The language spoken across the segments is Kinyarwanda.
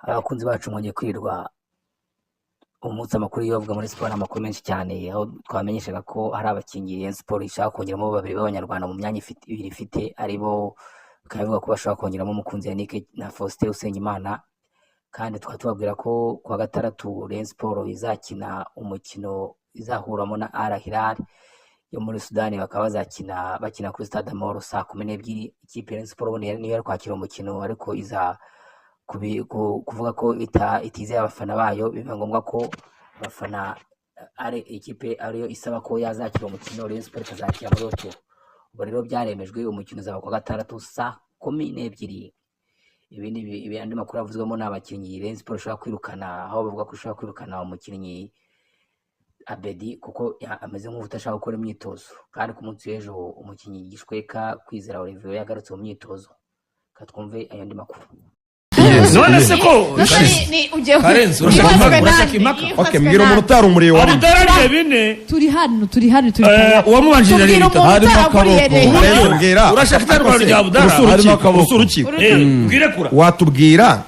Abakunzi bacu, mwongeye kwirirwa. Umunsi amakuru iyo bavuga muri siporo ni amakuru menshi cyane, aho twamenyeshaga ko hari abakinnyi Rayon Sport ishaka kongeramo babiri b'Abanyarwanda mu myanya ibiri ifite, aribo bikaba bivuga ko bashobora kongeramo Mukunzi Yannick na Faustin Usengimana. Kandi tukaba tubabwira ko kuwa gatandatu Rayon Sport izakina umukino izahuramo na Al Hilal yo muri Sudani, bakaba bazakina bakina kuri Stade Amahoro saa 12. Ikipe ya Rayon Sport ubundi niyo yari kwakira umukino, ariko iza kuvuga ko itizeye abafana bayo, biba ngombwa ko abafana ari ikipe ariyo isaba ko yazakira umukino, Rayon Sport ikazakira muri retour. Ubwo rero byaremejwe, umukino uzaba kuwa gatandatu saa 12. Ibindi andi makuru avuzwemo ni abakinnyi Rayon Sport ishobora kwirukana, aho bavuga ko ishobora kwirukana umukinnyi Abedi kuko ameze nk'udashaka gukora imyitozo. Kandi ku munsi w'ejo umukinnyi Gishweka Kwizera Olivier yagarutse mu myitozo. Reka twumve ayo andi makuru. None se ko Ugiye Karenzi, urashaka yubatswe impaka? Urashaka nande? impaka? Yubatswe Okay, mbwira umuntu nande? utari umuriro wari Abudara bine. Turi hano, turi hano, turi hano. Uwamubanjirije ari Tubwira bitatu. umuntu Harimo utaraguriye akaboko. Rayon. Karenzi, mbwira. Urashaka itandukano rya Abudara? Urusura Harimo urukiko, akaboko. urusura urukiko. Mbwire kura. Watubwira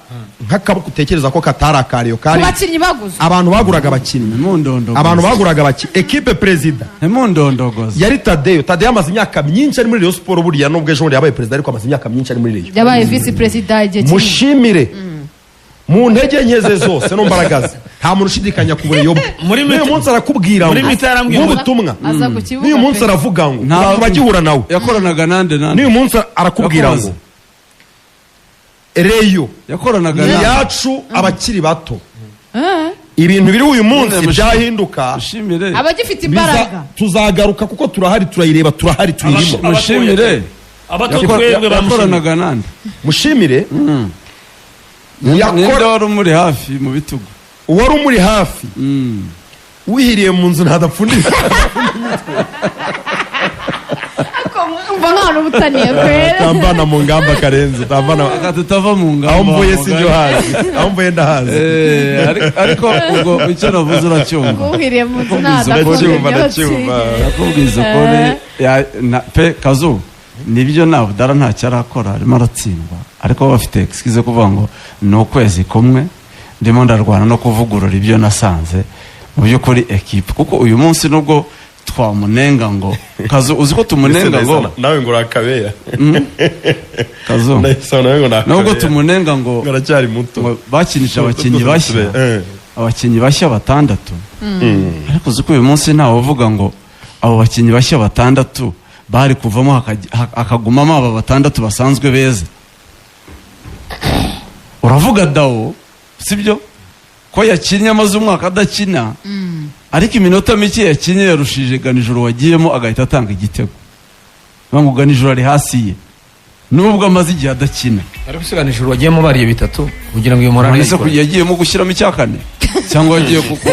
nk'akaboko utekereza ko katari akariyo Ku kari bakinnyi baguze. Abantu baguraga abakinnyi. Ntimundondogoze. Abantu baguraga abakinnyi, ekipe, perezida Ntimundondogoze. yari Tadeyo. Tadeyo amaze imyaka myinshi ari muri Rayon Sport. Buriya nubwo ejo bundi yabaye perezida, ariko amaze imyaka myinshi ari muri Rayon. Yabaye visi perezida igihe kinini. Mushimire mu ntege nke ze zose no mbaraga ze, nta muntu ushidikanya ku bureyo bwe. Muri N'uyu munsi arakubwira muri ngo mita yarambwiye nk'ubutumwa. Aza ku kibuga N'uyu munsi pe. aravuga ngo turagihura nawe. Yakoranaga nande nande? N'uyu munsi arakubwira ngo Yakoze. Rayon Yakoranaga ni nande? iyacu abakiri bato. Ibintu biri uyu munsi Nyine byahinduka. Mushimire. Abagifite imbaraga. Tuzagaruka kuko turahari, turayireba, turahari, tuyirimo. Mushimire. Abato twebwe bamushimire. Yakoranaga nande? Mushimire. Ninde Yakora wari umuri hafi mu bitugu? Uwari umuri hafi wihiriye mu nzu ntadapfundika. Ariko umva nk'ahantu ubutaniye kwere. Tambana mu ngamba, Karenzi, tambana. Reka tutava mu ngamba. Aho mvuye si byo hazi, aho mvuye ndahazi. Ariko ubwo icyo navuze uracyumva. Uhiriye mu nzu Ndacyumva, ntadapfundika. ndacyumva. Nakubwiza ukuri pe kazu, nibyo, na Budara ntacyo arakora, arimo aratsindwa, ariko bo bafite excuse yo kuvuga ngo ni ukwezi kumwe ndimo ndarwana no kuvugurura ibyo nasanze mu by'ukuri ekipe. Kuko uyu munsi nubwo twamunenga ngo kazu, uzi ko tumunenga ngo Nawe ngo urakabera. Kazu, Ndahise nawe ngo nakabera. nubwo tumunenga ngo ngo aracyari muto, ngo bakinisha abakinnyi bashya, abakinnyi bashya batandatu, ariko uzi ko uyu munsi ntawe uvuga ngo abo bakinnyi bashya batandatu bari kuvamo hakagumamo aba batandatu basanzwe beza. Uravuga Dawo, sibyo ko yakinnye amaze umwaka adakina, ariko iminota mike yakinnye yarushije Ganijoro wagiyemo agahita atanga igitego. Bivuga ngo Ganijoro ari hasi ye nubwo amaze igihe adakina. Ariko usiganije wagiyemo bariye bitatu kugira ngo iyo morale None se yikore. yagiyemo gushyiramo icya kane cyangwa yagiye kuko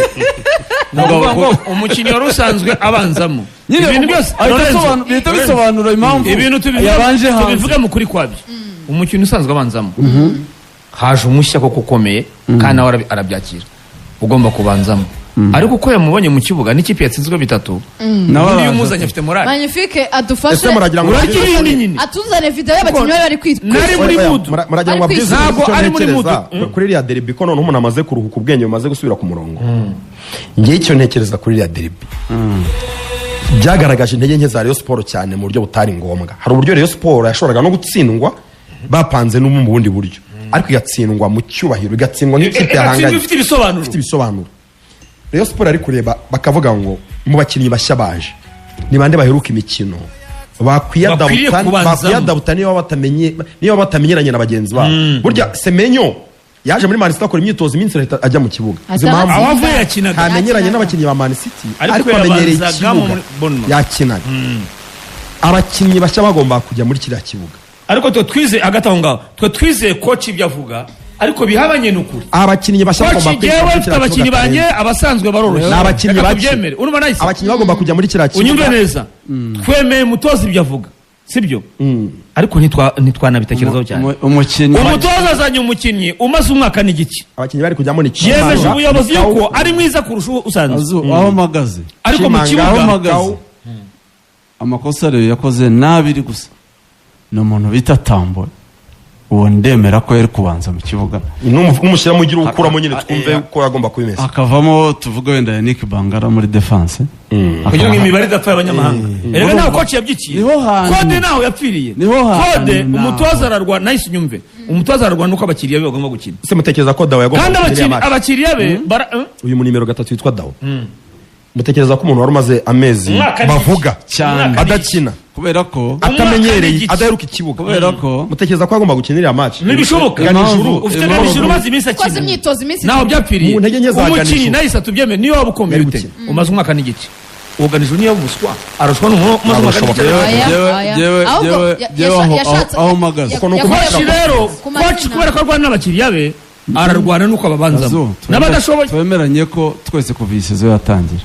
Ni ukuvuga ngo umukinnyi wari usanzwe abanzamo nyine ibintu byose ahita Lorenzo, bihita bisobanura impamvu ibintu tubivuga yabanje hanze. Tubivuga mu kuri kwabyo, umukinnyi usanzwe abanzamo, haje umushya koko ukomeye, kandi nawe arabyakira, ugomba kubanzamo, ariko uko yamubonye mu kibuga n'ikipe yatsinzwe bitatu, Nawe undi araje umuzanye afite morale. Magnifique adufashe. Ese muragira ngo Urakiri nyine. Atuzane video y'abakinnyi bari bari kwitwa. Nari muri Oya, mood. muragira ngo Ari abwize kwishyura. Ntabwo icyo ari muri ntekereza mood. kuri iriya derby, ko noneho umuntu amaze kuruhuka, ubwenge bumaze gusubira ku murongo. Ngewe icyo ntekereza kuri iriya derby, byagaragaje intege nke za Rayon Sport cyane mu buryo butari ngombwa. Hari uburyo Rayon Sport yashoboraga no gutsindwa bapanze no mu bundi buryo, ariko igatsindwa mu cyubahiro, igatsindwa nk'ikipe Igatsindwa yahanganye ifite ibisobanuro. Ifite ibisobanuro. Rayon Sport ari kureba bakavuga ngo mu bakinnyi bashya baje ni bande baheruka imikino Bakwiriye bakwiyadabuta kubanzamo. bakwiyadabuta niba batamenyeranye na bagenzi babo. Burya Semenyo yaje muri Man City akora imyitozo iminsi, ahita ajya mu kibuga. Uzi Atanga impamvu? Aho avuye yakinaga. Ntamenyeranye n'abakinnyi ba Man City, Ariko ariko amenyereye yabanzagamo ikibuga. muri Bournemouth. Yakinaga. Abakinnyi bashya bagomba kujya muri kiriya kibuga. Ariko twe twizeye, hagati aho ngaho twe twizeye coach ibyo avuga, ariko bihabanye n'ukuri. Abakinnyi bashya Coach, bagomba kwinjira jyewe muri mfite kiriya abakinnyi kibuga. banjye abasanzwe baroroshye. Ni abakinnyi Reka bake. tubyemere, urumva nahise Abakinnyi bagomba kujya muri kiriya kibuga. Unyumve neza, twemeye umutoza ibyo avuga, sibyo, ariko ntitwanabitekerezaho cyane. Umukinnyi Umutoza azanye umukinnyi umaze umwaka n'igice, Abakinnyi bari kujyamo ni yemeje Chimanga, ubuyobozi Nikau, yuko ari mwiza kurusha uwo usanzwe, Azu, aho mpagaze, ariko mu Chimanga, kibuga aho mpagaze, amakosa rero yakoze n'abiri gusa ni umuntu bita Tambo. Uwo ndemera ko yari kubanza mu kibuga. Numushyiramo ugira ukuramo nyine, twumve ko yagomba kubimeza. Hakavamo, tuvuge wenda, Yannick Bangara muri defense. Kugira ngo imibare idapfa y'abanyamahanga. Erega ntaho coach yabyikiye. Niho hantu. Kode ntaho yapfiriye. Niho hantu kode naho. Umutoza ararwana, nahise unyumve, umutoza ararwana uko abakiriya be bagomba gukina. Ese mutekereza ko Dawo yagomba Kandi gukina iriya abakiriya match? Abakiriya be bara Uyu mu nimero 3 witwa Dawo, mutekereza ko umuntu wari umaze amezi Umwaka n'igice. bavuga Cyane. Umwaka n'igice. adakina, Kubera ko atamenyereye, n'igice. adaheruka ikibuga, Kubera ko mutekereza ko agomba gukina iriya match? Ntibishoboka. Ganijuru Ufite Impamvu- Ganijuru umaze iminsi Koze akina. imyitozo iminsi Naho itatu. byapfiriye. Mu ntege nke za Umukinnyi Ganijuru. nahise atubyemere, niyo waba ukomeye Yari ute, gukina. umaze umwaka n'igice, uwo Ganijuru niyo umuswa aruswa n'umuntu umaze umwaka Ntabwo n'igice. bishoboka. Oya, oya. Ahubwo Jyewe yashatse- aho mpagaze. Uko ni yakorewe Coach rero, ku coach mazina. kubera ko arwana n'abakiriya be, ararwana n'uko ababanzamo Kazu, n'abadashoboye. Twemeranye ko twese kuva iyi saison yatangira,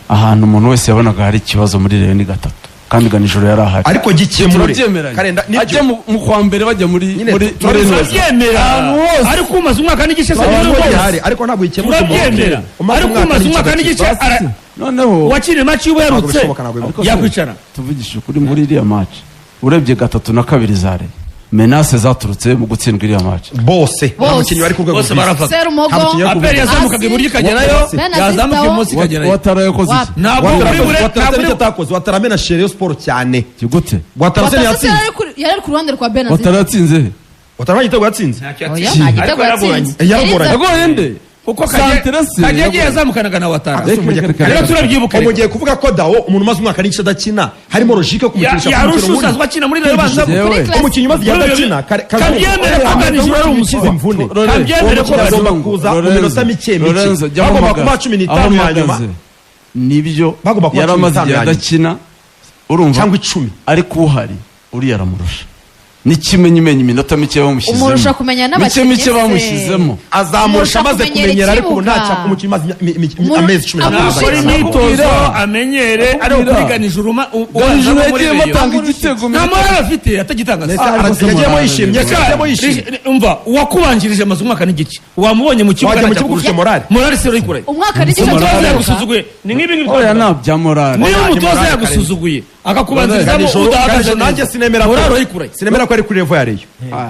ahantu umuntu wese yabonaga hari ikibazo muri Rayon ni gatatu, kandi Ganijoro yari ahari. Ariko gikemure. Turabyemeranye. Karenda nibyo. Ajya mu kwa mbere, bajya muri Nyine muri muri Inoze. Turabyemera. Ahantu hose. Ariko umaze umwaka n'igice se Abantu niwe bose rwose. gihari, ariko ntabwo gikemura. Turabyemera, ariko umaze umwaka n'igice Noneho wakiriye match y'ubuherutse Bishoboka, ntabwo bibaho. yakwicara. Tuvugishije ukuri, muri iriya match urebye gatatu na kabiri za Rayon, menace zaturutse mu gutsindwa iriya match. Bose nta Bose. mukinnyi wari ku rwego Bose rwiza. baravaga. Serumogo. Nta mukinnyi wari ku APR rwego. yazamukaga Hasi. iburyo ikagerayo, Ben Aziz yazamuka Dawo. ibumoso ikagerayo. Watara yakoze iki? Wapi. Ntabwo uri bure, Watara ntabwo nicyo uri atakoze. Watara amena Rayon Sport cyane. Gute? Watara se Watase ntiyatsinze? yari ari ku ruhande rwa Ben Aziz. Watara yatsinze he? Watara nta gitego yatsinze. Ntacyo Oya, yatsinze. nta gitego Ariko yaragoranye. yatsinze. Yaragoranye. Yagoye nde? Kuko Santere se Kagege yagoye. yazamukanaga na Watara. Reka, reka, reka, Rero reka. turabyibuka. Ubu ngiye kuvuga ko Dawo, umuntu umaze umwaka n'igice adakina, harimo logique yo kumukinisha ku Yarusha mukino usanzwe munini. akina muri Rayon banzamo. Yewe. Kuri class- Umukinnyi umaze igihe adakina Kabyemere ko Ganijuru ari umuswa. ukize imvune. Kabyemere ko Uwo mukinnyi agomba Lorenzo, kuza mu Lorenzo, minota mike mike. Lorenzo, jya aho Bagomba mpagaze. kuba 15 Aho ya nyuma. mpagaze. Nibyo, Bagomba kuba yari cumi amaze n'itanu igihe ya nyuma. adakina, urumva? Cyangwa 10. Ariko uhari uriya aramurusha n'ikimenyimenyi, iminota mike bamushyizemo. Umurusha kumenya Mike n'abakinnyi mike se. bamushyizemo. Azamurusha amaze Kumenyera kumenyera, ariko ubu ikibuga. ntacyo. Umukinnyi umaze amezi 12 Nakora adakina. imyitozo Nakubwira. amenyere, ariko Nakubwira. kuri Ganijuru Ganijuru ubanzamo muri yagiyemo Rayon. atanga igitego. Nta morale afite, atagitanga se. Ndetse yagiyemo yishimye, yagiyemo yishimye. Umva, uwakubanjirije amaze umwaka n'igice wamubonye mu kibuga, Wajya mu ntajya kibuga kurusha. ufite morale. Morale se urayikurahe? Umwaka n'igice Umutoza tuzaheruka. yagusuzuguye, ni nk'ibi ngibi Oya, twavuga. nta bya morale. Niba Morale, umutoza morale, yagusuzuguye akakubanzirizamo Ganijuru, udahagaze Ganijuru, nanjye neza, sinemera ko morale urayikurahe? sinemera ko ari kuri level ya Rayon,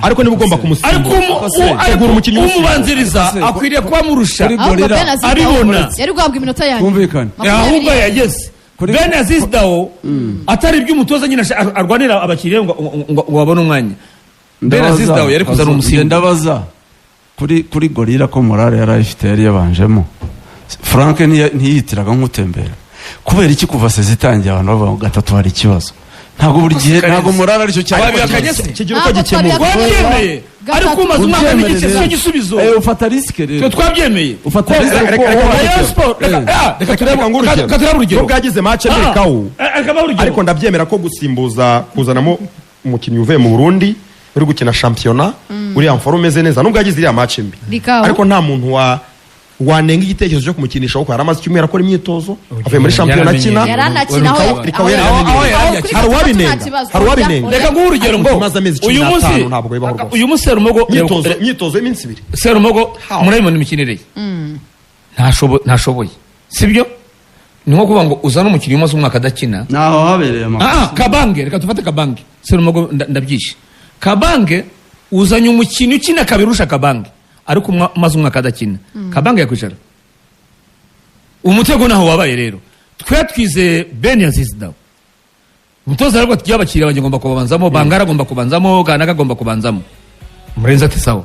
ariko niba ugomba Ariko kumusimbura, ariko Tegura umukinnyi umusimbura. umubanziriza Ariko se- akwiriye kuba amurusha. Kuri Ahubwo Gorilla. Ben Aziz Dawo Abibona. yari guhabwa iminota yanyu. Twumvikane. Ahubwo yageze Kuri- Ben Aziz Dawo, atari iby'umutoza nyine arwanira abakiriya ngo babone umwanya. Ben Aziz Dawo yari kuzana Njye umusimbura. ndabaza kuri Gorilla ko morale yari ayifite, yari yabanjemo. Frank ntiyitiraga nk'utembera. Kubera iki kuva saison itangiye abantu bavuga ngo gatatu hari ikibazo? Ntabwo buri gihe, ntabwo morale aricyo cyane. Wabihakanye se? Kigira uko Ntabwo gikemurwa. twabyemeye. Twabyemeye, ariko umaze umwaka n'igice si cyo gisubizo. Ufata risque Twe rero. twabyemeye. Ufata Ko- risque. Reka- Rayon Sport, reka reka turebe. Reka nguhe urugero. Reka turebe urugero. Nubwo yagize match mbere, Reka mbahe urugero. ariko ndabyemera ko gusimbuza, kuzanamo umukinnyi uvuye mu Burundi uri gukina shampiyona, uriya mforo umeze neza, nubwo yagize iriya match mbi, Rikawu. ariko nta muntu wa wanenga igitekerezo cyo kumukinisha, kuko yari amaze icyumweru akora imyitozo, avuye muri shampiyona akina. Yari anakina aho Rikawu yari yaramenyereye. aho kuri Hari gatandatu uwabinenga? nta kibazo. Hari uwabinenga? Reka nguhe urugero ngo Umaze amezi cumi uyu munsi n'atanu ntabwo bibaho rwose. Uyu munsi Serumogo Imyitozo y'iminsi 2. Serumogo murabibona imikinire ye. Ntashoboye, sibyo? Ni nko kuvuga ngo uzane umukinnyi umaze umwaka adakina. Naho habereye amakosa. Kabange, reka dufate Kabange. Serumogo ndabyishe. Kabange, uzanye umukinnyi ukina kabirusha Kabange, ariko umaze umwaka adakina, Kabange yakwicara. Umutego naho wabaye rero, twe twizeye Ben Aziz Dawo. Umutoza aravuga ati abakiriya banjye ngomba kubabanzamo, Bangara agomba kubanzamo, Kanaka agomba kubanzamo. Murenzi ati sawa,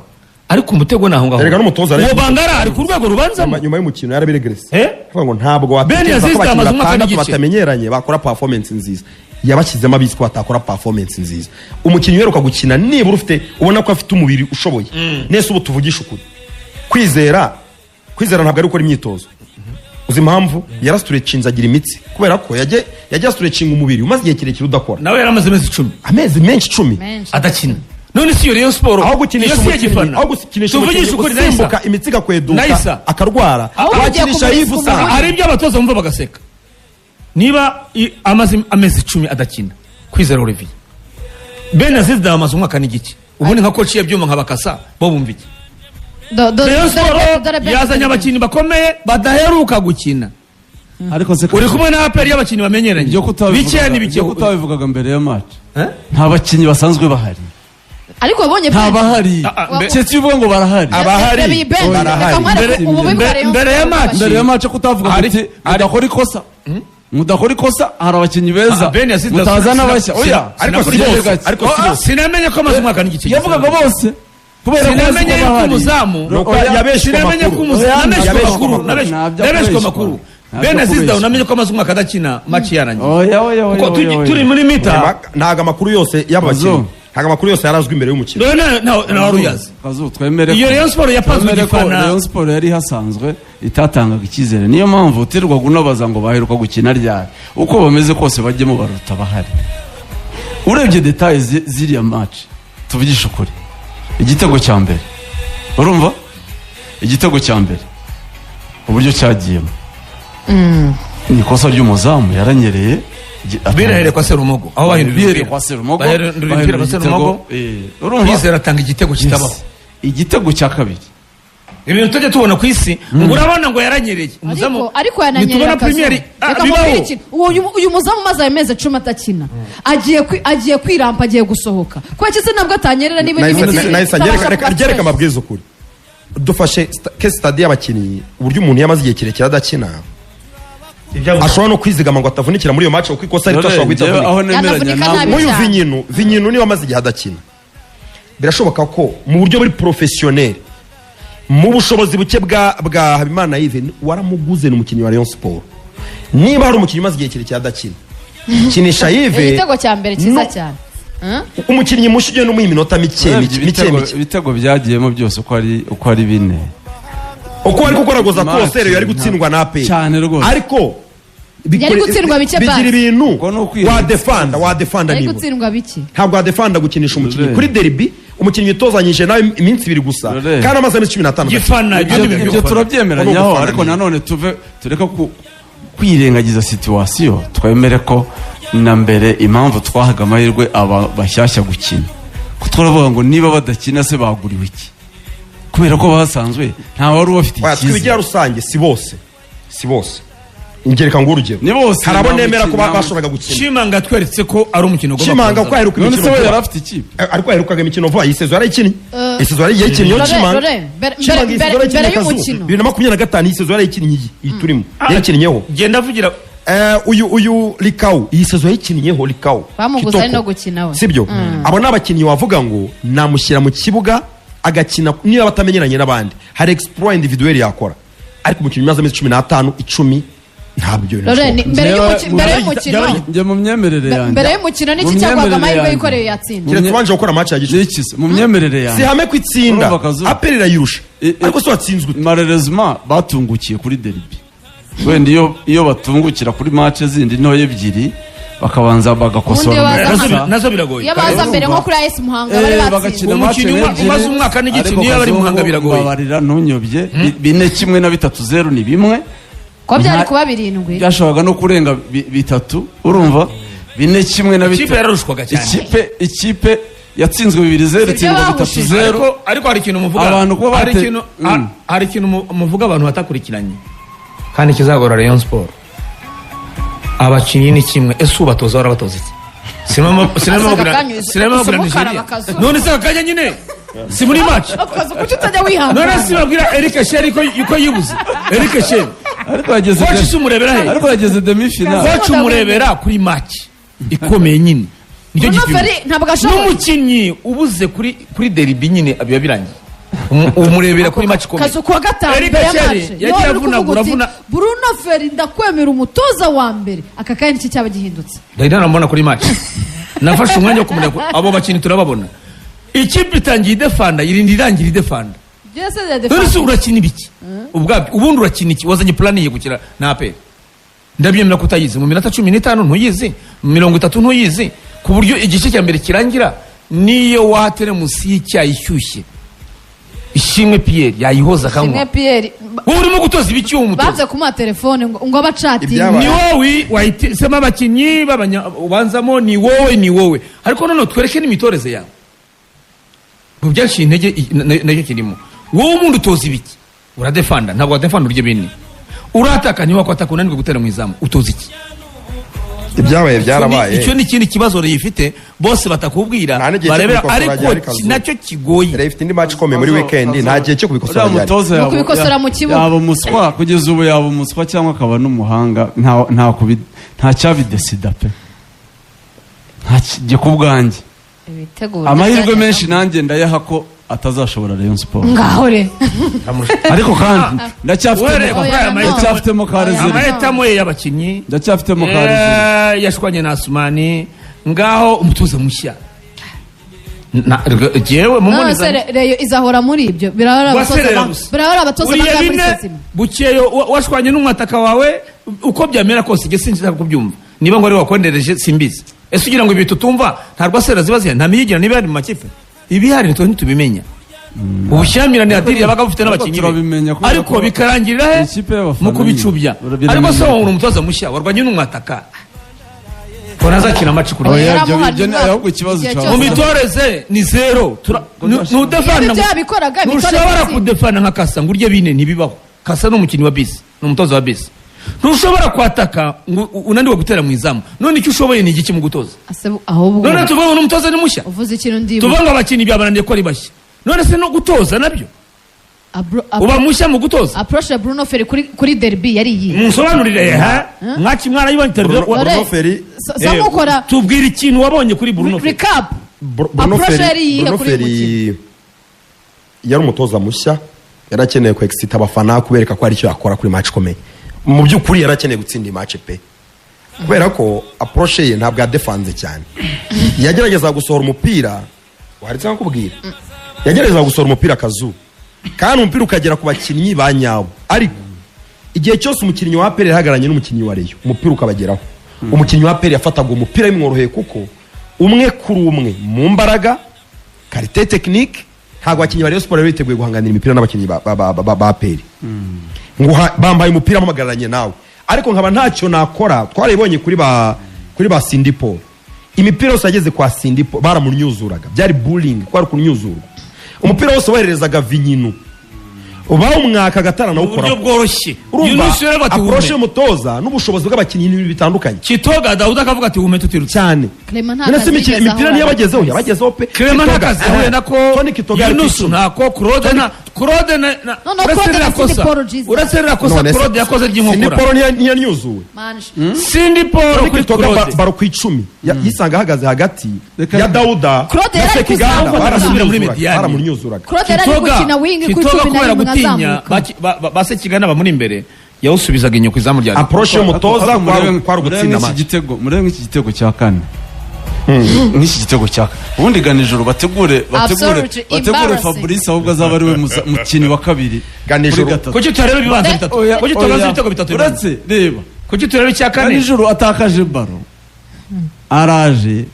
ariko umutego naho ngaho. Erega n'umutoza Uwo Bangara ari ku rwego rubanzamo. Nyuma y'umukino yarabiregrese, Eh? kuvuga ngo ntabwo Ben watekereza ko Aziz abakinnyi amaze umwaka batandatu n'igice. batamenyeranye bakora performance nziza. Yabashyizemo abizi ko batakora performance nziza. Umukinnyi uheruka gukina, nibura ufite, ubona ko afite umubiri ushoboye nese. Ubu tuvugisha ukuri, Kwizera ntabwo ari gukora imyitozo. Uzi impamvu? Yarastretchinze agira imitsi, kubera ko yagiye astretchinga umubiri umaze igihe kirekire udakora. Nawe yari amaze amezi 10. Amezi menshi, 10. Menshi. Adakina. None si iyo Rayon Sport, Aho gukinisha iyo si umukinnyi, igifana. aho gukinisha Tuvugishe umukinnyi ukuri, usimbuka, Naisa. imitsi igakweduka, Naisa. akarwara, Ahubwo ugiye wakinisha kumurika Yves usanga umubiri. Hari ibyo abatoza bumva bagaseka. Niba amaze amezi 10 adakina Kwizera Olivier, Ben Aziz Dawo amaze umwaka n'igice, ubundi nka coach yabyuma nka bakasa bo bumva iki? Rayon Sport Dore Ben yazanye abakinnyi bakomeye badaheruka gukina. Ariko se Uri kumwe na APR y'abakinnyi bamenyeranye. Ibyo Bikeya ni kutabivugaga, bike. ibyo kutabivugaga mbere ya match, Eh? nta bakinnyi basanzwe bahari. Ariko wabonye bench. Ntabahari. Ah, ah, Keretse iyo uvuga ngo barahari. Abahari, Reba iyi bench. barahari. Reka nkwereke ububi bwa Rayon Mbere ya Sports. match. Mbere ya match kutavuga uti mudakora ikosa, hari abakinnyi beza, Ah, Ben yasize- mutazana bashya, oya. Ariko si bose, ariko si bose. Sinamenye ko amaze umwaka n'igice. Yavugaga bose kubera ko azi Sinamenye ko yuko bahari. umuzamu Nuko Oya, yabeshywe sinamenye ko amakuru. umuzamu Oya, nabeshywe yabeshywe amakuru. amakuru. Ntabyo Nabeshywe kubeshywa. amakuru. Ntabyo Ben Aziz kubeshywa. namenye ko amaze umwaka adakina, match yarangiye. Oya, oya, oya, Kuko oya, oya. turi muri mita. Ntabwo amakuru yose y'abakinnyi, Kazu. ntabwo amakuru yose yarazwi imbere y'umukino. Dore na wari uyazi. Kazu, twemere Iyo Rayon Sport yapanzwe twemere ko igifana. Rayon Sport yari ihasanzwe itatangaga icyizere, niyo mpamvu utirirwaga unabaza ngo baheruka gukina ryari. Uko bameze kose bajyemo baruta bahari. Urebye détails ziriya match, tuvugishe ukuri, igitego cya mbere, urumva igitego cya mbere uburyo cyagiyemo ni ikosa ry'umuzamu, yaranyereye. Birahere kwa Serumogo aho bahindura Bihereye umupira. kwa Serumogo, Bahindura umupira bahindura kwa Serumogo. igitego, urumva. Kwizera atanga igitego kitabaho. Yes. Igitego cya kabiri. Ibintu tujya tubona ku isi, ngo urabona ngo yaranyereye umuzamu. Ariko yananyerera Ntitubona akazu. Premier Reka bibaho. mubwire ikintu. Uyu muzamu umaze ayo mezi 10 atakina, agiye kwirampa, agiye gusohoka. Kubera iki se ntabwo atanyerera niba imitsi Nahise itabasha reka kuba ryereka fresh? amabwiriza ukuri. Dufashe case study y'abakinnyi, uburyo umuntu yamaze igihe kirekire adakina ashobora no kwizigama ngo atavunikira muri iyo match, kuko ikosa rito Dore, ashobora guhita njyewe avunika. aho nemeranya Yanavunika nawe nabi. Nk'uyu cyane. Vinyinu niba amaze igihe adakina, birashoboka ko mu buryo buri professionnel, mu bushobozi buke bwa Habimana Yves, waramuguze, ni umukinnyi wa Rayon Sport, niba hari umukinnyi umaze igihe kirekire adakina, kinisha Yves. Igitego cya mbere cyiza No. cyane. Umukinnyi mushya ugenda umuha iminota mike Urebye mike mike mike. Ibitego byagiyemo byose uko ari bine. Uko bari kugoragoza Match, kose, rero yari gutsindwa na APR. Cyane rwose. Ariko Yari gutsindwa bike bigira basi. ibintu Ubwo ni ukwirinda. wadefanda Ari nibura. gutsindwa biki? Ntabwo wadefanda gukinisha umukinnyi Rore. kuri derby, umukinnyi utozanyije nawe iminsi 2 gusa Rore. kandi amaze amezi 15. Gifana ibyo ni Ibyo ibyo. turabyemeranyaho. Ugufana Ariko nyine. nanone tuve tureke kwirengagiza situation, twemere ko na mbere impamvu twahaga amahirwe aba bashyashya gukina, ko turavuga ngo niba badakina se baguriwe iki? Kubera ko basanzwe nta wari ubafitiye Oya, twibigira icyizere. rusange, si bose, si bose. Ngereka ngo urugero. Ni bose, Hari abo nta nemera ko bashoboraga gukina. Chimanga atweretse ko ari umukino ugomba Chimanga kubanza. ko aheruka None imikino se we vuba. yari afite ikipe? Ariko aherukaga imikino vuba, iyi saison yarayikinnye, iyi saison yayikinnye. Rore, Chimanga. Rore, Chimanga iyi saison mbere yarayikinnye, Kazu. y'umukino. 2025 iyi saison yarayikinnye, iyi turimo yayikinnyeho. Genda avugira. Uyu Likawu iyi saison yayikinnyeho, Likawu Bamuguze Kitoko. ari no gukina we. Sibyo? Abo ni abakinnyi wavuga ngo namushyira mu kibuga agakina, niba batamenyeranye n'abandi hari exploit individuel yakora, ariko umukinnyi umaze amezi 15, 10, ntabwo ibyo bintu Rore, bishoboka. mbere y'umukino Njye mu myemerere yanjye mbere y'umukino Mu niki cyaguhaga myemerere amahirwe yanjye. yikoreye yatsinda? Keretse ubanje gukora match ya gicuti. Niki se? Mu myemerere Si yanjye hame ko itsinda. Urumva, Kazu? APR irayirusha, ariko se watsinzwe ute? Malheureusement batungukiye kuri derby. Wenda iyo batungukira kuri match zindi ntoya ebyiri, bakabanza bagakosora Ubundi baza amakosa. Nazo biragoye. Iyo baza mbere nko kuri AS Muhanga bari batsinze. Bagakina Umukinnyi match ebyiri, umaze umwaka n'igice, ariko niyo bari Kazungu, Muhanga biragoye. mbabarira ntunyobye. 4-1 na 3-0 ni bimwe. Ko byari kuba kuba 7. Byashoboraga no kurenga 3, urumva 4-1 na Ikipe 3. yararushwaga cyane. Ikipe yatsinzwe 2-0, Sibyo itsindwa bitatu bahushije. zeru. Ariko hari ikintu muvuga. Abantu kuba hari ikintu hari ikintu muvuga abantu batakurikiranye kandi kizagora Rayon Sport. Abakinnyi ni kimwe, ese ubatoza warabatoza iki? Sinema Asa babwira akanya sinema babwira usa Nigeria. umukaraba akazuba. None se akanya nyine si muri match? Akazu, kuki utajya None wihangana? si babwira Eric Sheri ko yibuze Eric Sheri? Ariko yageze Coach si umurebera he? Ariko yageze demi finale. Coach umurebera kuri match ikomeye nyine, nicyo Bruno gipimo. Ferry ntabwo ashoboye. N'umukinnyi ubuze kuri derby nyine biba birangiye. Umurebera kuri match ikomeye. Kazu, kuwa gatanu Eric mbere ya Sheri match yagiye niho uri avunagura, kuvuga uti avuna. Bruno Ferry ndakwemera, umutoza wa mbere, aka kanya iki cyaba gihindutse? Ndahita namubona kuri match. Nafashe umwanya wo kumureba. Abo bakinnyi turababona, ikipe itangiye idefanda, irinda irangira idefanda. Byose ya None se defense. urakina ibiki ubwabyo? Ubundi urakina iki? Wazanye plan ye gukina na APR, ndabyemera ko utayizi mu minota 15, ntuyizi mu 30, ntuyizi ku buryo igice cya mbere kirangira. Niyo wateremusi y'icyayi ishyushye, Ishimwe Pierre yayihoza Kimwe akanywa. Pierre Wowe urimo gutoza ibiki uwo mutoza? banze kumuha telefone ngo abacatinge. Ibyabaye. Ni wowe wahisemo abakinnyi ubanzamo, ni wowe, ni wowe. Ariko noneho twereke n'imitoreze yawe mu byaciye intege nacyo kirimo. Wowe ubundi utoza ibiki? Uradefanda, ntabwo wadefanda urya bine, urataka, ntiwakwataka, unanirwa gutera mu izamu, utoza iki? Ibyabaye byarabaye. Icyo ni ikindi kibazo Rayon ifite bose batakubwira, Nta n'igihe cyo barebera, kubikosora ariko gihari, Kazu. nacyo kigoye. Rayon ifite indi match ikomeye muri weekend, nta gihe cyo kubikosora Uriya gihari. mutoza Ni yaba- ukubikosora mu kibuga. Yaba umuswa kugeza ubu, yaba umuswa cyangwa akaba n'umuhanga, nta cyabidesida pe. Nta kijye ku bwanjye. Ibitego Amahirwe menshi nanjye ndayaha ko atazashobora Rayon Sport. Ngaho re. Ariko kandi ndacyafitemo Uhereye kuri aya mahitamo- ndacyafitemo ka reserve. Amahitamo ye y'abakinnyi, Ndacyafitemo ka reserve. Yashwanye na Asumani, ngaho umutuzo mushya. Jewe None se mumuniza Rayon izahora muri ibyo? Birahora abatoza Waserera gusa. Birahora abatoza Uriya bangahe muri bine sezima? Bukeyo washwanye n'umwataka wawe, uko byamera kose njye sinshaka kubyumva. Niba ngo ari wakwendereje simbizi. Ese ugira ngo ibi tutumva nta rwasera ziba zihari, nta miyigira niba yari mu makipe ibihari, nitwe ntitubimenya. Ubushyamirane adiri yabaga bufite Ariko n'abakinnyi be, turabimenya kubera ariko ko bikarangirira he? ikipe y'abafana Mu kubicubya. nyine. Ariko se wowe uri umutoza mushya warwanye n'umwataka ko ntazakina amaci kuri Oya, Yaramuhaye ibyo umwaka. ahubwo ikibazo Igihe cyawe. cyose. Mu mitoreze ni zero. Ntudefana. Ibyo yabikoraga, imitoreze Ntushobora kudefana nka Kasa ngo urye bine, ntibibaho. Kasa ni umukinnyi wa bisi, ni umutoza wa bisi. Ntushobora kwataka ngo unaniwe gutera mu izamu. None icyo ushoboye ni igiki mu gutoza? Ase ahubwo None tuvuge ngo n'umutoza ni mushya? Uvuze ikintu ndibuka. Tuvuge ngo abakinnyi byabananiye ko ari bashya, none se no gutoza nabyo uba mushya mu gutoza? Approche ya Bruno Ferry kuri derby yari iyi. Munsobanurire ha mwaki mwarayibonye interview. Bruno Ferry- Sa nkukora Tubwire ikintu wabonye kuri Bruno Ferry. recap. Bruno Approche Ferry yari iyihe Bruno kuri uyu Ferry yari umutoza mushya, yari akeneye ku excita abafana, kubereka ko hari icyo yakora kuri match ikomeye. Mu by'ukuri yari akeneye gutsinda iyi match pe, kubera ko approche ye ntabwo yadefanze cyane. Yagerageza gusohora umupira, waretse nkakubwira, yagerageza gusohora umupira akazu, kandi umupira ukagera ku bakinnyi ba nyabo. Ariko igihe cyose umukinnyi wa APR yahagararanye n'umukinnyi wa Rayon, umupira ukabageraho, umukinnyi wa APR yafataga umupira bimworoheye, kuko umwe kuri umwe mu mbaraga, qualité technique, ntabwo abakinnyi ba Rayon Sport bari biteguye guhanganira imipira n'abakinnyi ba APR. Ngo bambaye umupira mpagararanye nawe, ariko nkaba ntacyo nakora. Twarayibonye kuri ba Sindipo, imipira yose yageze kwa Sindipo baramunyuzuraga, byari bullying, kwari kunyuzurwa. Umupira wose wohererezaga Vinyinu, bawumwaka agatara Mu buryo nawukora. bworoshye. Urumva Yunus rero ati approche wume. y'umutoza n'ubushobozi bw'abakinnyi ni ibintu bitandukanye. Kitoga Dawuda akavuga ati wume tutirutse. Cyane. Clement nta None se kazi yigeze imipira ahura niyo yabagezeho? na- Yabagezeho pe. Clement nta Kitoga- kazi yahuye nako. Tony Kitoga yari ku Yunus icumi. ntako, Claude na Claude na No, no, uretse Claude na ririya Cindy kosa- Paul Jesus. uretse ririya kosa None se- Claude yakoze Cindy ry'inkokora. Paul ntiyanyuzuwe. Manje. Cindy Paul Tony kuri Kitoga Claude. baro ku icumi. Yisanga ahagaze hagati Reka- ya Dawuda Claude na yari ari Sekiganda. kuzamuka. Asubira muri Mediane. Baramunyuzuraga. Claude yari ari gukina wing kuri Kitoga 11 kubera gutinya azamuka. ba Sekiganda bamuri imbere, yawusubizaga inyuma ku izamu rya Approche y'umutoza Ariko kwari murebe ugutsinda nk'iki match. gitego, murebe nk'iki gitego cya kane, nk'iki gitego cya kane. Ubundi Ganijoro bategure Absolutely bategure embarrassing. Fabrice, ahubwo azaba ari we mukinnyi wa kabiri Ganijoro. kuri gatatu. Kuki tutareba ibibanza bitatu? Oya, Kuki tutabanza oya. ibitego bitatu bibanza? Uretse reba. Kuki tureba icya kane? Ganijoro atakaje baro, araje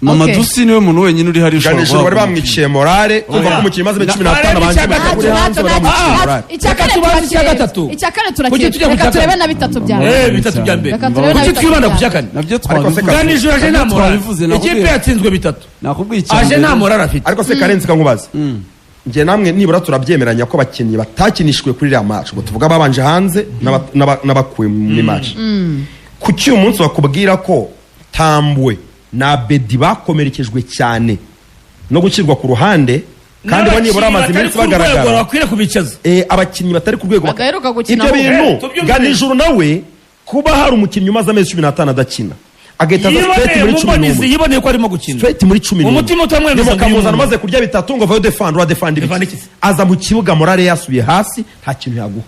Mamadou Okay. Sy niwe muntu wenyine uri hari ushobora Ganijoro bari guhabwa bamwiciye morale, kumva ko umukinnyi maze 15 Bareba abanje icya gatatu. kuri hanze, Ntacyo, bari bamwiciye ntacyo, morale. icya Reka kane tubanze icya turakireba. gatatu. Icya kane Kuki turakireba. tujya ku Reka cya turebe kane? na bitatu bya mbere. Bitatu bya mbere. Reka turebe na Kuki bitatu twibanda bya ku cya mbere. kane? Nabyo Ariko se twabivuze. Ganijoro aje nta Nabyo morale. twabivuze, Ikipe yatsinzwe bitatu, nakubwiye icya aje mbere. nta morale afite. Ariko se Karenzi, kankubaza, njye namwe nibura turabyemeranya ko abakinnyi batakinishijwe kuri iriya match, ubwo tuvuga babanje hanze n'abakuwe muri match, kuki uyu munsi bakubwira ko Tambwe na Bedi bakomerekejwe cyane no gushyirwa ku ruhande, kandi bo nibura bamaze batari iminsi ku rwego bagaragara? bakwiriye kubicaza. Abakinnyi batari ku rwego Badaheruka gukina ibyo ahubwo. bintu. Tubyumve. Ganijuru nawe kuba hari umukinnyi umaze amezi 15 adakina, agahita aza straight Yiboneye muri mu cumi mbonizi, n'umwe, yiboneye ko arimo gukina. Straight muri 11. Umutima utamwemeza ngo uyu Mukamuzana muntu. amaze kurya bitatu ngo vayo defend, ura defend Defend ibiki? iki? Aza mu kibuga morale yasubiye hasi, nta kintu yaguha.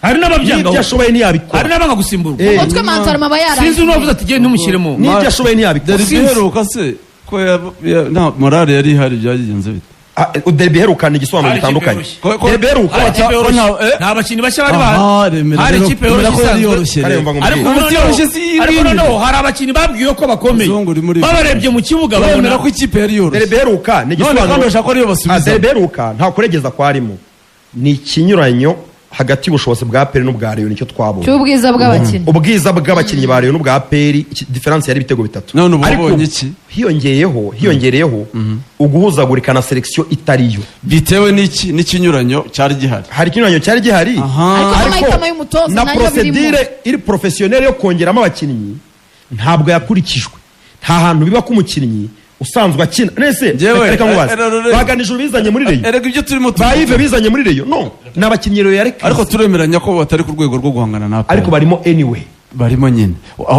Hari n'ababyanga, N'ibyo ashoboye hari ntiyabikora. n'abanga gusimburwa. Umutwe mantarama aba yarangiye. Sinzi n'uwavuze ati genda ntumushyiremo. N'ibyo ashoboye ntiyabikora. Derby iheruka se ko nta morale yari ihari, byagenze bite? Ah, derby iheruka ni igisobanuro Hari ikipe gitandukanye. yoroshye. Derby iheruka Hari ikipe Ko yoroshye. nta- Nta bakinnyi bashya bari bahari. Aha, remera Hari rero, ikipe remera yoroshye ko yari isanzwe. yoroshye Kare rero. mva ngo Ariko mbwire. Ubu noneho yoroshye si iyi ariko ngiyi. noneho hari abakinnyi babwiwe ko bakomeye, Muzungu uri muri- babarebye mu kibuga Uremera babona ko ikipe yari yoroshye. Derby iheruka ni None kandi igisobanuro. bashaka ko ariyo basubiza. Ah, derby iheruka nta kuregeza kwarimo, ni ikinyuranyo hagati y'ubushobozi bwa APR n'ubwa Rayon, nicyo twabonye. Cy'ubwiza bw'abakinnyi. Ubwiza bw'abakinnyi ba Rayon n'ubwa APR, différence yari ibitego bitatu. None ubu Ariko wabonye iki? hiyongereyeho uguhuzagurika na sélection itariyo. Bitewe n'iki? N'ikinyuranyo cyari gihari. Hari ikinyuranyo cyari gihari. Aha. Ariko n'amahitamo y'umutoza na nayo birimo. procédure iri professionnelle yo kongeramo abakinnyi. Ntabwo yakurikijwe. Nta hantu biba ko umukinnyi usanzwe akina nese. Njyewe, Reka nkubaze, baganije bizanye muri Rayon, Erega ibyo turimo ba Yves bizanye muri Rayon, no ni abakinnyi Rayon yareka. Ariko turemeranya ko batari ku rwego rwo guhangana na APR. Ariko barimo anyway. Barimo nyine.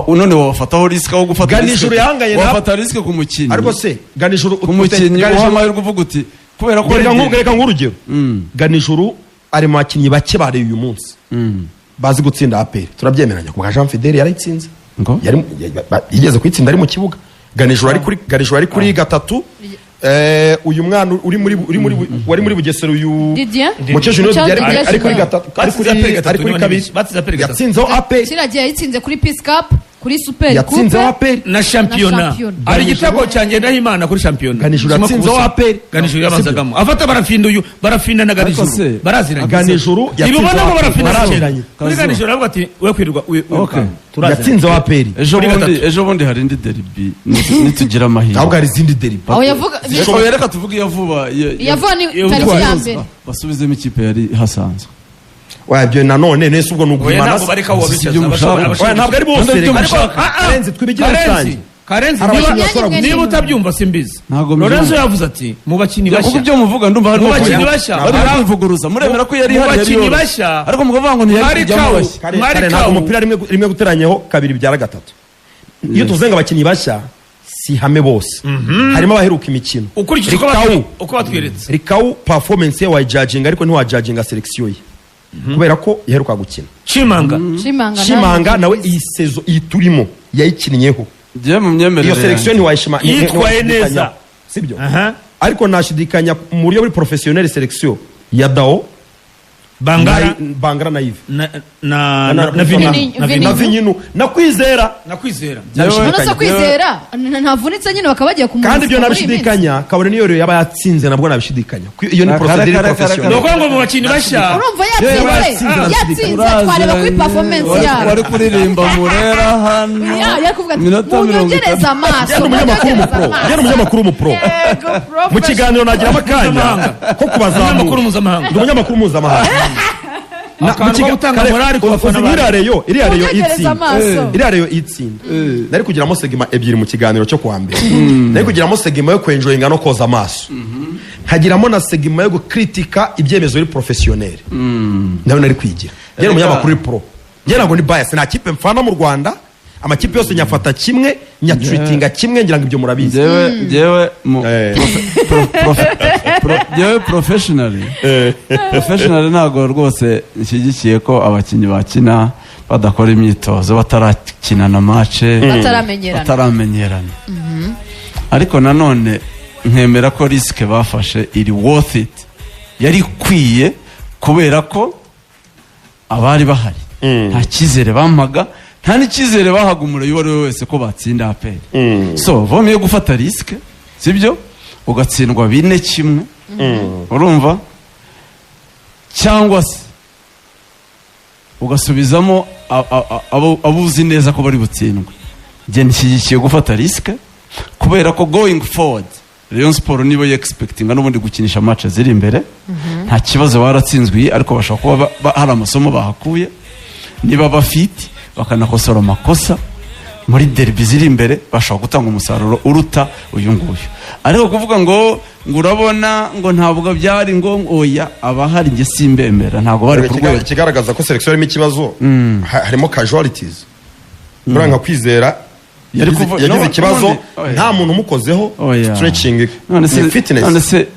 None wabafataho risk aho gufata Ganijuru yahanganye wafata risk ku mukinnyi, Ariko se Ganijuru ku mukinnyi uha amahirwe uvuga uti kubera ko Reka ari reka nk'urugero, Ganijuru ari mu bakinnyi bake bareye uyu munsi bazi gutsinda APR, turabyemeranya. Ku bwa Jean Fidele yarayitsinze. Ngo? Yigeze kuyitsinda ari mu kibuga. Ganijuru ari kuri gatatu. Uyu mwana uri muri wari muri Bugesera, uyu Didier? Mucyo Junior. Mucyo Didier Didier ari kuri Junior. gatatu, ari kuri Batsinze APR gatatu, ari kuri niba kabiri. ntibeshye. Batsinze APR gatatu. Yatsinzeho APR. Kiriya gihe yayitsinze kuri Peace Cup, kuri Super Coupe. Yatsinzeho APR. Na shampiyona. Na shampiyona. Hari igitego cya Ngendahimana kuri shampiyona. Ganijuru Kimwe ku yatsinzeho busa. APR. Ganijuru yabanzagamo afata barafinda, uyu barafinda na Ariko Ganijuru baraziranye. Ganijuru Ntibibona ngo yatsinzeho barafinda APR. na Baraziranye. kuri Ganijuru aravuga ati we kwirirwa Okay. turaziranye. Yatsinzeho APR. Ejo Kuri bundi, gatatu. ejo bundi hari indi derby nitugira amahirwe. Ahubwo hari izindi derby. Aho yavuga. Oya, reka tuvuge iya vuba. Iya vuba ni Iya tariki vuba. ya mbere. Basubizemo ikipe yari hasanzwe. Wabyo nanone nese ubwo ni Oya, uguhimana ntabwo se? bareka uwo Si bicaza ibyo mushaka. Oya, ntabwo ari bose. Ntabwo Reka Ariko, Karenzi, twibigire Karenzi, rusange. Karenzi, Hari niba abakinnyi bashobora Imyanya niba imwe. utabyumva simbizi. Ntabwo Lorenzo mbyumva. yavuze ati mu bakinnyi Kuko bashya ibyo muvuga ndumva harimo Mu bakinnyi kuvuga. bashya. Barimo kwivuguruza. Muremera ko yari Mu ihari, yari bakinnyi yoroshye. bashya. Ariko mukavuga ngo ntiyari Mwari kujyamo Kawu. bashya. Kare, Mwari kare, ntabwo Kawu. umupira rimwe guteranyaho kabiri bibyara gatatu. Iyo tuvuze ngo abakinnyi bashya, si hame bose, harimo abaheruka imikino. Ukurikije uko Rikawu, uko batweretse. Rikawu performance ye wayijudginga, ariko ntiwajudginga selection ye kubera ko yaheruka gukina. Chimanga. Chimanga. Shimanga nawe iyi saison iyi turimo yayikinnyeho. Njyewe mu myemerere Iyo selection yanjye. ntiwayishima. Yitwaye neza. Sibyo? Aha. Ariko nashidikanya mu buryo buri professionnel selection ya Dao. Bangara. Bangara na Yves na na na na Vini. Vini. Na Vini. Na Vinyinu na Kwizera. Na Kwizera. None se Kwizera ntavunitse nyine bakaba bagiye Kandi kumurika ibyo muri iyi minsi? nabishidikanya, kabone niyo rero yaba yatsinze nabwo nabishidikanya. Iyo ni Kare, procedure kare, kare, professionnel. Ni ukuvuga ngo mu bakinnyi bashya Urumva Yewe, yatsinze, yatsinze, yatsinze, twareba kuri performance yabo. Wari kuririmba Murera hano. Ya, yari kuvuga ati Iminota 30. munyongereze amaso. Yari umunyamakuru Munyongereze w'umupro. amaso. Yari umunyamakuru w'umupro. Yego, Mu professional. kiganiro nagiramo akanya ko kubazamura. Umunyamakuru mpuzamahanga. Ndi umunyamakuru mpuzamahanga. Akantu ko gutanga morale ku bafana Uzi bawe. nk'iriya Rayon, iriya Rayon Munyongereze itsinda, amaso. iriya Rayon itsinda, nari kugiramo segment ebyiri mu kiganiro cyo kuwa mbere. Nari kugiramo segment yo kwenjoyinga no koza amaso, nkagiramo na segment yo gukritika ibyemezo biri professionnel. Nayo nari kwigira. Njye ni umunyamakuru uri pro, njye ntabwo ni bias. Nta kipe mfana mu Rwanda, amakipe yose nyafata kimwe, nyatreatinga kimwe. Ngira ngo ibyo murabizi. Njyewe mu njyewe professionally ntabwo rwose nshyigikiye ko abakinnyi bakina badakora imyitozo, batarakina na match, Bataramenyerana. bataramenyerana. Ariko nanone nkemera ko risk bafashe iri worth it, yari ikwiye, kubera ko abari bahari nta cyizere bampaga, nta n'icyizere bahaga umurayi uwo ari we wese ko batsinda APR. So vome yo gufata risk, sibyo, ugatsindwa 4-1, urumva, cyangwa se ugasubizamo abo uzi neza ko bari butsindwe. Njye nshyigikiye gufata risk kubera ko going forward Rayon Sport niba expectinga n'ubundi gukinisha match ziri imbere, nta kibazo. Baratsinzwe iyi, ariko bashobora kuba hari amasomo bahakuye. Niba bafite bakanakosora amakosa muri derby ziri imbere, bashobora gutanga umusaruro uruta uyu nguyu. Ariko kuvuga ngo urabona ngo ntabwo byari ngo oya, abahari njye simbemera, ntabwo bari ku rwego. Ikigaragaza ko selection harimo ikibazo, harimo casualties. Buriya nka Kwizera Yari yagize ikibazo, oya. nta muntu umukozeho. Oya. Stretching None se ni fitness, none se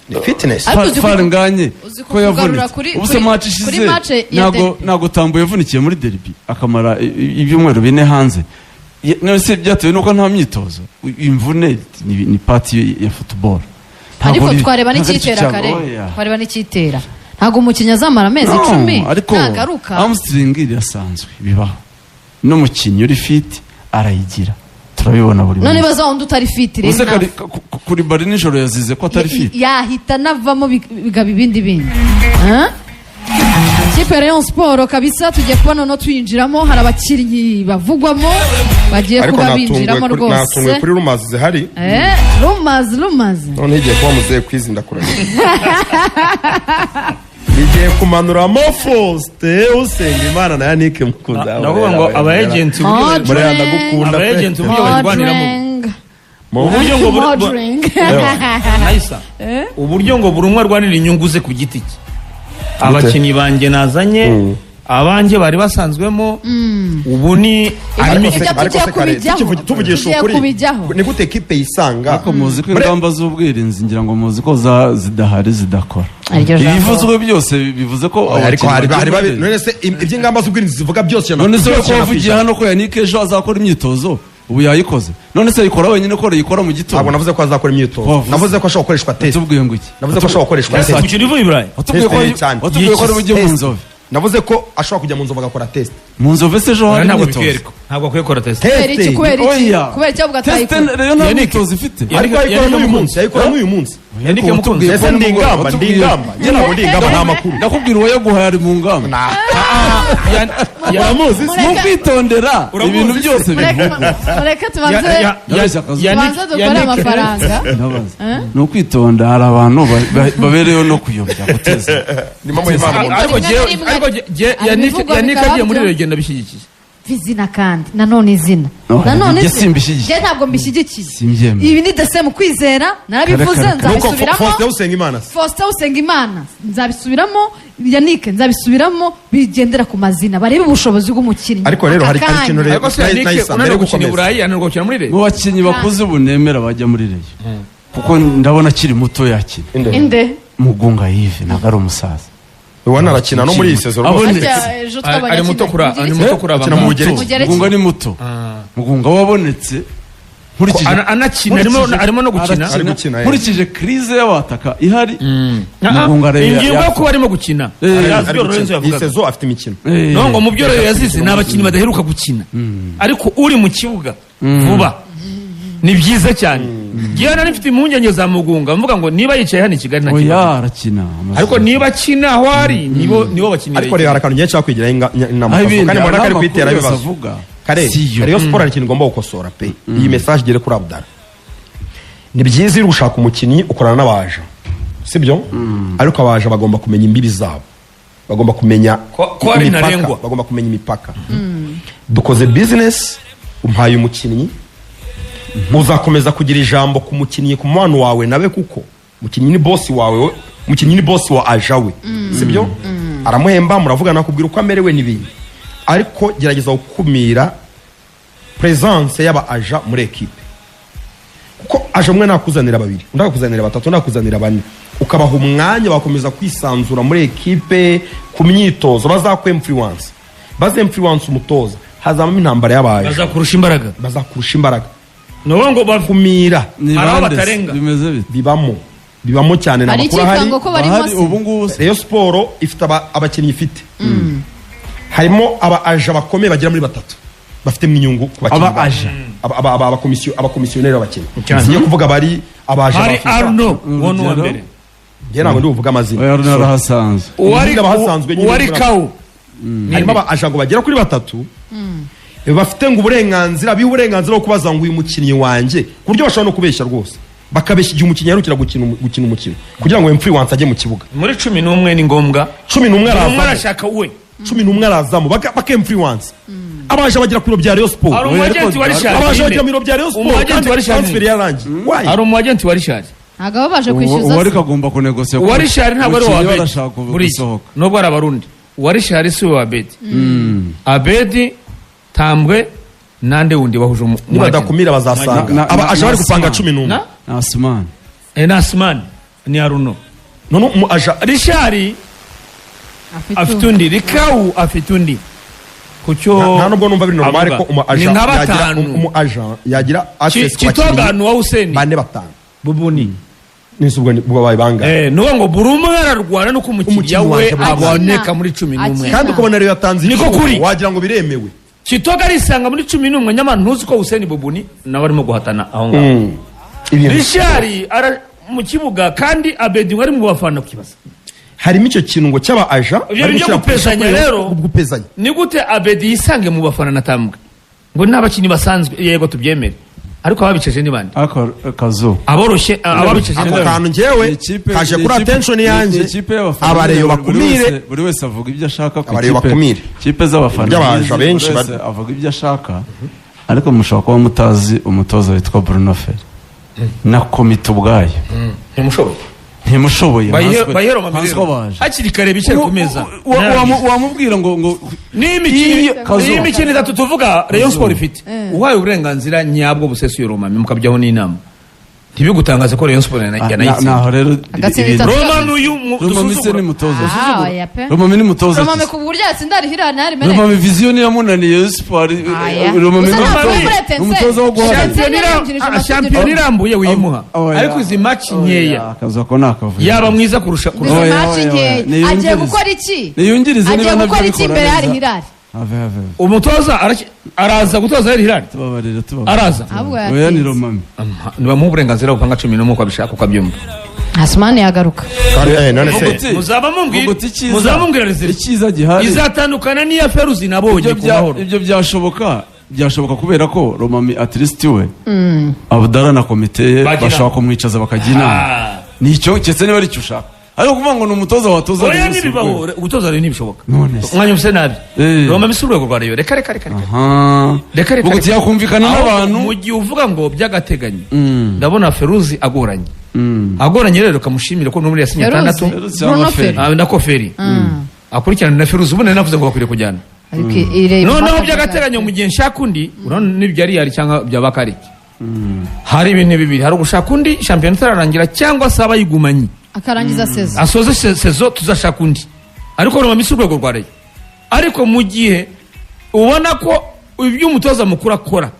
ni fitness. Ariko uzi ko- Faranganye uzi ko ko kugarura yavunitse ubu se match kuri ishize match ya ntago derby. ntago Tambo yavunikiye muri derby akamara ibyumweru 4 hanze. None se byatewe nuko nta myitozo? Imvune ni part ya football. Ntabwo Ariko twareba ntabwo ari n'icyitera cyo kare. cyago, oya. Twareba n'icyitera, ntabwo umukinnyi azamara amezi No, 10 ariko ntagaruka. Hamstring irasanzwe, bibaho, n'umukinnyi uri fit arayigira, turabibona buri None munsi. baza wundi utari fit rero Ubuse kuri bari nijoro yazize ko atari fit? Yahita anavamo bikaba ibindi bindi. Huh? Ikipe ya Rayon Sport kabisa tugiye kuba noneho tuyinjiramo, hari abakinnyi bavugwamo bagiye Ariko kuba natunguwe binjiramo natunguwe rwose. kuri rumazi zihari. Rumazi, rumazi. Noneho igiye kuba muzehe kwizinda kurahira. Igiye kumanuramo Faustin Usengimana na Yannick Mukunzi. Ndavuga ngo aba agents uburyo Modring. Murera ndagukunda Aba pe. agents uburyo barwaniramo. Modring. Uburyo ngo Modring. Nayisa, uburyo ngo buri umwe arwanira inyungu ze ku giti cye, abakinnyi banjye nazanye, abanjye bari basanzwemo, ubu ni Ariko Ibyo se ariko tugiye se kare, kubijyaho. tuvugisha Tugiye ukuri, kubijyaho. ni gute ekipe yisanga Ariko muzi ko ingamba z'ubwirinzi, ngira ngo muzi ko zidahari, zidakora. Iryo jambo. Ibivuzwe byose bivuze ko Ariko abakinnyi hari bagiye hari muri babi Rayon. None se iby'ingamba z'ubwirinzi zivuga byose None se byose ko wavugiye 100%. hano ko Yannick ejo azakora imyitozo, ubu yayikoze? None se ayikora wenyine, ko yikora mu Ntabwo gitondo? navuze ko azakora imyitozo. Wavuze. Navuze ko ashobora gukoreshwa test. Watubwiye ngo iki? Navuze ko ashobora gukoreshwa Ese test. gukina ivuye i Burayi? Watubwiye ko Test cyane. watubwiye ko ari bujye mu Test. Nzove. Navuze ko ashobora kujya mu Nzovu agakora test. Mu Nzove se ejo hari Ntabwo bikwiye, imyitozo? ariko ntabwo akwiye gukora test. Kubera iki? Test. Kubera iki? Oya. Kubera iki avuga Test atayikora? rero nta Yannick. myitozo ifite. Ariko yayikora Yannick n'uyu Mukunzi. munsi, yayikora n'uyu munsi. Yannick Mukunzi. Watubwiye Ese ko ndi nimugoroba, ingamba, ndi ingamba njye ntabwo ndi ingamba, nta makuru. Ndakubwira, uwayaguhaye ari mu ngamba. Uramuzi se? Mu kwitondera Uramuzi ibintu se? byose Mureke bivugwa. mureke tubanze Yabeshya akazu. tubanze dukore amafaranga. Ndabaza. Ni ukwitonda, hari abantu babereyeho no kuyobya, guteza. Ni mama y'Imana mu Ariko Rimwe na rimwe ariko hari Yannick ibivugwa Yannick bikaba agiye muri byo. Rayon ndabishyigikiye. Izina kandi nanone izina. No, Nanone njye izina. simbishyigikiye. Njye ntabwo mbishyigikiye. Simbyemera. Ibi ni the kwizera, narabivuze, Kare, kare. Nuko nzabisubiramo. Faustin Usengimana se? Faustin Usengimana nzabisubiramo, Yannick nzabisubiramo, bigendera ku mazina, barebe ubushobozi bw'umukinnyi Ariko rero aka hari kanya. ikintu rero Ariko se Yannick Nayisa, mbere unanirwa yo gukina i gukomeza. Burayi, ananirwa gukina muri Mu Rayon? bakinnyi bakuze ubu nemera bajya muri Rayon, kuko ndabona akiri muto yakina. Inde? Mugunga Yves ntabwo ari umusaza. Ubona arakina no muri iyi saison rwose. Abonetse. Harya ejo twabonye Ari muto akina. kuri ari muto kuri aba Akina mu ngaba. Bugereki. Mugereki. Mugunga ni muto. Mugunga wabonetse nkurikije Anakina, arimo no gukina. Ari gukina, eh. Nkurikije crise y'abataka ihari, Mugunga rero Ingingo yo kuba arimo gukina Arazi Ari ibyo Lorenzo gukina. Iyi yavugaga. saison afite imikino. No ngo mu byo rero yazize ni abakinnyi badaheruka gukina, ariko uri mu kibuga vuba ni byiza cyane. Ngewe nari mfite impungenge za Mugunga, mvuga ngo niba yicaye hano i Kigali nta Oya, kibazo. arakina. Ariko niba akina aho ari, nibo bakinnyi. Ariko rero hari akantu ngiye nshaka kwigiraho inama Aho Kazu, ibindi, kandi mbona hari kari kwitera amakuru yose ibibazo. avuga. Kare, Siyo. Rayon Sport hari ikintu igomba gukosora pe. Iyi message igere kuri Abdara. Ni byiza iyo uri gushaka umukinnyi ukorana n'abaja, sibyo? Ariko abaja bagomba kumenya imbibi zabo, bagomba kumenya Ko ari imipaka, ntarengwa. bagomba kumenya imipaka. Dukoze business, umpaye umukinnyi, uzakomeza kugira ijambo ku mukinnyi, ku mubano wawe nawe, kuko umukinnyi ni boss wawe, umukinnyi ni boss wa aja we, sibyo? Aramuhemba, muravugana, akubwira uko amerewe n'ibindi, ariko gerageza gukumira presence y'aba aja muri ekipe, kuko aje umwe nakuzanira babiri, undi akakuzanira batatu, undi akakuzanira bane, ukabaha umwanya bakomeza kwisanzura muri ekipe ku myitozo, bazakwa influence, baze influence umutoza, hazabamo intambara y'abaje. Bazakurusha imbaraga. Bazakurusha imbaraga. Ni ukuvuga ngo kumira. Ni Hari aho bande se? batarenga. Bimeze bite? Bibamo cyane, ni Hari amakuru ahari. icyikango ko barimo Bahari se? ubu ngubu se? Rayon Sport ifite abakinnyi ifite, harimo aba aja bakomeye bagera muri batatu bafitemo inyungu ku bakinnyi Aba babo. aja. Abakomisiyoneri b'abakinnyi. Cyane. Singiye kuvuga bari abaja Hari ba FIFA. Arno, uwo ni uwa Urugero? mbere. Njye ntabwo ndi buvuge amazina. Oya, Arno arahasanzwe. Uwari Nyine abahasanzwe nyine uwari kawu. Harimo aba aja ngo bagera kuri batatu bafite ngo uburenganzira, biha uburenganzira bwo kubaza ngo uyu mukinnyi wanjye, ku buryo bashobora no kubeshya rwose, bakabeshya igihe umukinnyi aherukira gukina umukino kugira ngo influence ajye mu kibuga. Muri 11 ni ngombwa. 11 Umwe arazamo. arashaka we. 11 arazamo, baka influence abaje bagera ku biro bya Rayon Sport. Hari umu agent wa Richard Abaje nyine. bagera mu biro bya Rayon Sport Umu agent kandi wa Richard transfer nyine. yarangiye. Why? Hari umu agent wa Richard. Ntabwo baba baje Uwo kwishyuza uwo se? ariko agomba kunegosiya. Uwa Richard ntabwo ari uwa Umukinnyi Abedi. arashaka Buriya gusohoka. nubwo ari Abarundi, uwa Richard si uwa Abedi. Abedi Tambwe nande wundi bahuje Nibadakumira bazasanga aba aje bari gupanga 11. Na? Asumani. Nasman ni Aruno. None umu aja Richard afite undi, Rikawu afite undi ku cyo Nta nubwo numva biri normal avuga. ko umu Ni aja nka yagira batanu. umu aja yagira access ku Kitoga bakinnyi ni uwa Hussein bane, batanu. Bubuni. Nese ubwo ubwo babaye bangahe? Ni ukuvuga ngo buri umwe ararwana nuko umukiriya Umukinnyi we wanjye aboneka muri 11. Akina. Kandi ukabona rero yatanze Niko icyuho, kuri. wagira ngo biremewe. Kitoga arisanga muri 11, nyamara ntuzi ko Hussein Bubuni nawe arimo guhatana aho ngaho. Ibintu Richard mu kibuga kandi Abedi ngo ari mu bafana kukibaza. Harimo icyo kintu ngo cy'aba aja Ibyo bari byo gushyira gupezanya pressure kuri rero. Gupezanya. Ni gute Abedi yisange mu bafana na Tambwe ngo ni abakinnyi basanzwe? Yego tubyemere. Ariko ababiceje ni bande? Ariko kazu Aboroshye, ababiceje ni Ako bande? kantu njyewe Ni ikipe- kaje ni kuri attention yanjye. Ni ikipe y'abafana. Abareyo Buri wese- bakumire. Buri wese avuga ibyo ashaka ku Abareyo ikipe. bakumire. Ikipe z'abafana Iby'abaja buri benshi wese avuga ibyo ashaka, ariko mushobora kuba mutazi umutoza witwa Bruno Ferry na komite ubwayo. Ntimushoboye. Ntimushoboye. Bayihe Romami nkanswe rero. baje. Hakiri kare, bicare ku meza. Wamubwira ngo N'imikino Iyo- Kazu. iyi mikino itatu tuvuga Rayon Sport ifite, uhaye uburenganzira nyabwo busesuye Romami, mukabijyaho n'inama, ntibigutangaze ko Rayon Sport yanayitsinda. Naho rero Agatsinda ibintu- itatu. Romami uyu Romami se dusuzugura. ni mutoza? Ah, oya pe. Romami ni mutoza Romame ki? ku buryo yatsinda Al Hilal ntari mere. Romami vision yamunaniye siporo. Aya. Romami Gusa ni ntabwo umutoza- muri Etincelle. umutoza wo guhagarika. Etincelle yinjirije Shampiyona irambuye wiyimuha, Oya. ariko izi match nkeya Oya, akazu ko ni akavuyo. yaba mwiza kurusha Izi Oya, match oya, oya. nkeya. Niyungirize. Agiye gukora iki? Niyungirize Agiye niba nabyo gukora iki abikora imbere ya neza. Al Hilal? Have, have. Umutoza araza gutoza Al Hilal? Tubabarire, tubabarire. Araza. Ahubwo Oya, ni yatsinze. Romami. Nibamuha uburenganzira bupanga 11 uko abishaka, uko abyumva. Asmani yagaruka. Kandi, none se Muzaba mumbwira Vuga uti icyiza- muzaba mumbwira result icyiza gihari izatandukana n'iya Feruzi nabonye ibyo ku bya- Mahoro. Ibyo byashoboka kubera ko Romami at least we Abudara na komite ye Bagira. bashobora kumwicaza bakajya inama. Ah. Nicyo keretse niba ari icyo ushaka, ariko kuvuga ngo ni umutoza watoza Oya. Rayon si Ntibibaho. urwego. Gutoza rero ntibishoboka. None se. Umwanya ufise nabi. Eh. Romami si urwego rwa Rayon, reka reka reka reka. Aha. Reka reka. Vuga uti Reka. yakumvikana Ahubwo n'abantu. mu gihe uvuga ngo by'agateganyo, ndabona Feruzi agoranye, agoranye rero kamushimire ko n'ubundi yasinye Feruzi? atandatu. Feruzi cyangwa Bruno Ferry. Ferry. Ah, nako Feri akurikirana na Feruzi, ubundi navuze ngo bakwiriye kujyana. Ariko ireba Noneho by'agateganyo, mu gihe nshaka undi, urabona n'ibyo ari cyangwa byaba kariki, hari ibintu bibiri: hari ugushaka undi shampiyona itararangira, cyangwa se aba yigumanye akarangiza saison. Asoze saison, tuzashaka undi. Ariko Romami si urwego rwa Rayon. Ariko mu gihe ubona ko ibyo umutoza mukuru akora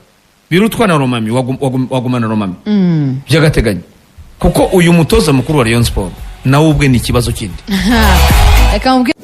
birutwa na Romami, wagumana Romami by'agateganyo, kuko uyu mutoza mukuru wa Rayon Sport nawe ubwe ni ikibazo kindi. Reka mubwire.